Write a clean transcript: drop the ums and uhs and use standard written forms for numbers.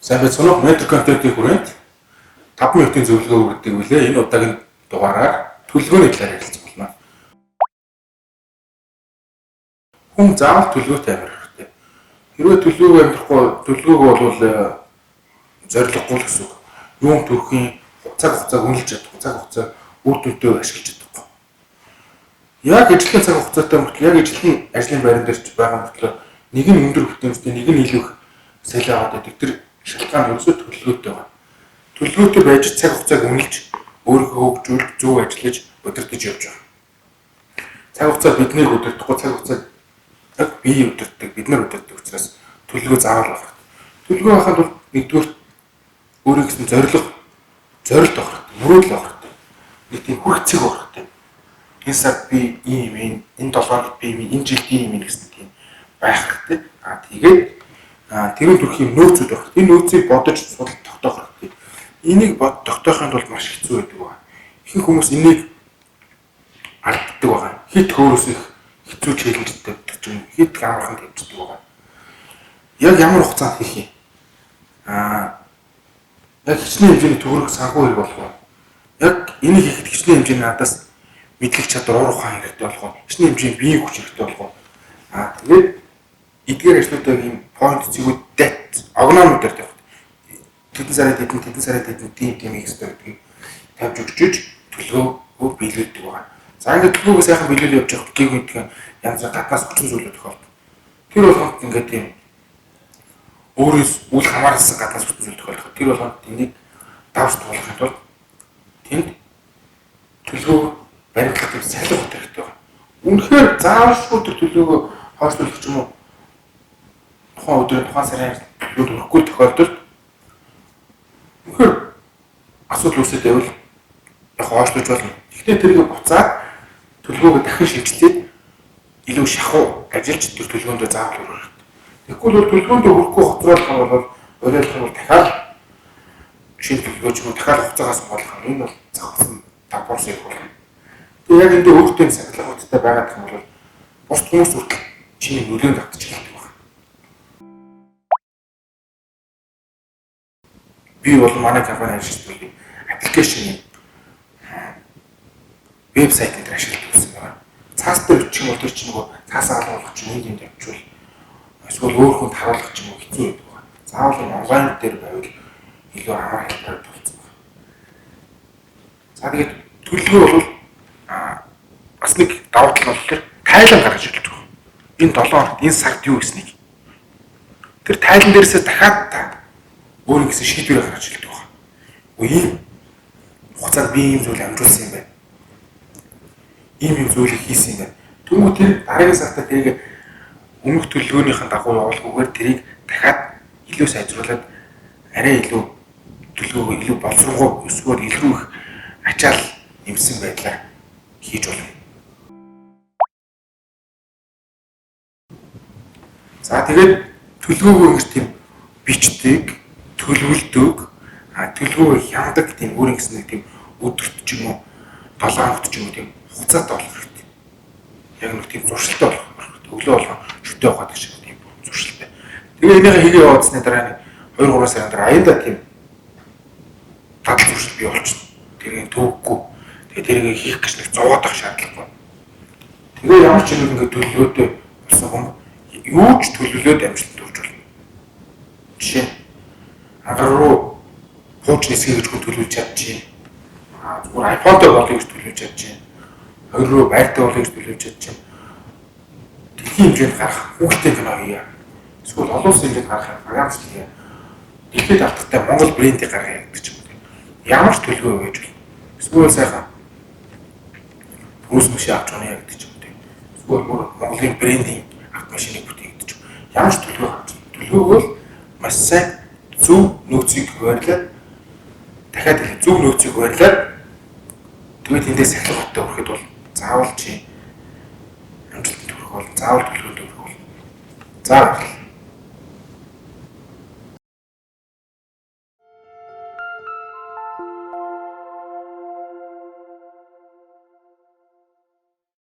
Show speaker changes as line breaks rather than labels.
Сайн байцгаана уу? Метр контентын хүрээнд 5 минутын зөвлөгөө өгдөг үлээ. Энэ удаагийн дугаараар төлөвлөгөөний талаар ярилцах болно. Хүн заавал төлөвлөгөөтэй амьдрах хэрэгтэй. Хэрвээ төлөвлөгөөгүй амьдрахгүй, төлөвлөгөөгүй бол зорилгогүй л гэсэн үг. Юун төрхийн цаг хугацааг үнэлж чадахгүй, цаг хугацаа үр дүнтэй ашиглаж чадахгүй. Яг ажлын цаг хугацаатай мөртлөө, яг ажлын ажлын байран дээр ч байгаа мөртлөө нэг нь өндөр бүтээмжтэй, нэг нь илүү их салиа аваад байдаг. Тэр шалтгаан ерөөсөө төлөвлөгөөтэй байгаа. Төлөвлөгөөтэй байж цаг хугацааг үнэлж, өөрийгөө хөгжүүлж, зөв ажиллаж, удирдах явж байгаа. Цаг хугацаа биднийг удирдахгүй, цаг хугацааг би удирддаг, бид нар удирддаг учраас төлөвлөгөө заавал байх хэрэгтэй. Төлөвлөгөө байхад бол нэгдүгээр өөрийн гэсэн зорилго, зорилт байх хэрэгтэй, мөрөөдөл байх хэрэгтэй. Нэг тийм хүрх цэг байх хэрэгтэй. Энэ сард би ийм юм, энэ 7 хоногт би ийм, энэ жилд ийм юм гэсэн тийм байх хэрэгтэй. Аа тэгээд тэрүүн төрөх юм нөөцүүд байх хэрэгтэй. Энэ нөөцийг бодож судал тогтоох хэрэгтэй. Энийг бод тогтоохын тулд маш хэцүү байдаг байна. Ихэнх хүмүүс энийг алддаг байгаа. Хит хөөрөөс их хэцүү челленжтэй тавьдаг ч юм, хит амархан тавьчихдаг байгаа. Яг ямар хугацаанд хийх юм? Яг хичнээн хэмжээний төгрөг санхүү хэрэг болох вэ? Яг энийг хийхэд хичнээн хэмжээний надаас мэдлэг чадвар, уур ухаан хэрэгтэй болох уу? Хичнээн хэмжээний биеийн хүч хэрэгтэй болох уу? Тэгээд эдгээр ажлуудыг ийм point цэгүүд дэт огноонуудаар тавих. Тэдэн сарын тэдэн, тэдэн сарын тэдэн тийм тийм хийх ёстой гэдгийг тавьж өгчөж төлөвлөгөө биелүүлдэг байгаа. За ингээд төлөвлөгөөгөө сайхан биелүүл явж явах гиг гэдг янз бүр гаднаас хүчин зүйлүүд тохиолдсон. Тэр болгонд ингээд тийм өөрөөс үл хамаарсан гаднаас хүчин зүйл тохиолдох. Тэр болгонд тэнийг давж туулахын тулд тэнд төлөвлөгөө баримтлах тийм сахилга бат хэрэгтэй байна. Үнэхээр заавалшгүй тэр төлөвлөгөөгөө хойшлуулах ч юм уу тухайн өдрийн тухайн сарын төлөвлөгөөнд хүрэхгүй тохиолдолд үнэхээр асуудал үүсээд байвал яг хойшлуулж болно. Гэхдээ тэрийг буцаад төлөвлөгөөгөө дахин шилжлээд илүү шахуу ажиллаж тэр төлөвлөгөөндөө заавал хүрэх хэрэгтэй. Тэгэхгүй бол төлөвлөгөөндөө хүрэхгүй хоцроолох юм бол уриалах юм бол дахиад шинэ төлөвлөгөө ч юм уу дахиад хугацаагаас болох юм. Энэ бол завхсан давхарс их болно. Тэгээ яг энд өөртөө сахилга баттай байгаад юм бол бусд хүмүүс хүртэл чиний нөлөөнд автчих эхэлдэг байна. Би бол манай компани ажилладаг аппликейшн вебсайт дээр ашигладаг гэсэн байна. Цаас дээр бичих юм бол тэр чинь нөгөө цаасаа алгуулах чинь нэг юм тавьчихвал эсвэл өөр хүнд харуулах ч юм уу хэцүү байдаг байна. Заавал энэ онлайн дээр байвал илүү амар хялбар болсон байна. За тэгээд төлөвлөгөө бол бас нэг давуу тал болохоор тайлан гаргаж ирдэг. Энэ 7 хоногт энэ сард юу гэснийг тэр тайлан дээрээсээ дахиад та өөрийн гэсэн шийдвэрээ гаргаж ирдэг байна. Үгүй ийм хугацаанд би ийм зүйл амжуулсан юм байна. Ийм юм зүйлийг хийсэн юм байна. Тэнгүү тэр дараагийн сартаа тэрийг өмнөх төлөвлөгөөнийхэн дагуу явуулахгүйгээр тэрийг дахиад илүү сайжруулад арай илүү төлөвлөгөөгөө илүү боловсронгуй эсвэл илүү их ачаал нэмсэн байдлаар хийж болно. За тэгээд төлөвлөгөөгөө ингэж тийм бичдэг, төлөвлөдөг, төлөвлөгөөгөө хяндаг тийм өөрийн гэсэн нэг тийм өдөрт ч юм уу 7 хоногт ч юм уу тийм хугацаатай болох хэрэгтэй. Яг нэг тийм зуршилтай болох хэрэгтэй. Өглөө болгон шүтээ угаадаг шиг тийм зуршилтай. Тэгээ энийг хийгээ явуулсны дараа нэг 2-3 сарын дараа аяндаа тийм дадал зуршил бий болчихно. Тэрийг төвөггүй. Тэгээ тэрийг хийх гэж нэг зовоодох шаардлагагүй. Тэгээ ямар ч юм ингээд төлөвлөгөөтэй болсон хүн юу ч төлөвлөөд амжилтанд хүрч болно. Жишээ нь ангаар руу хууч нисгий гэж хүн төлөвлөж чадчихээн. Зүгээр iPhone-той болъё гэж төлөвлөж чадчихээн. 2 руу байртай болъё гэж төлөвлөж чадчихээн. Дэлхийн хэмжээнд гарах хүүхэлдэйн кино хийе. Эсвэл олон улсын хэмжээнд гарах програмчлал хийе. Дэлхийд алдартай Монгол брендийг гаргая гэдэг ч юм уу. Ямар ч төлөвлөгөө байж болно. Эсвэл сайхан Рус машин авч унаа гэдэг ч юм уу. Эсвэл бүр Монголын брендийн автомашиныг бүтээе гэдэг ч юм. Ямар ч төлөвлөгөө авч. Төлөвлөгөөгөө л маш сайн зөв нөөцийг хуваарлаад дахиад хэлээ зөв нөөцийг хуваарлаад тэгээд тэндээ сахилга баттай хүрэхэд бол заавал чи амжилтанд хүрэх бол заавал төлөвлөгөөнд хүрэх бол заавал.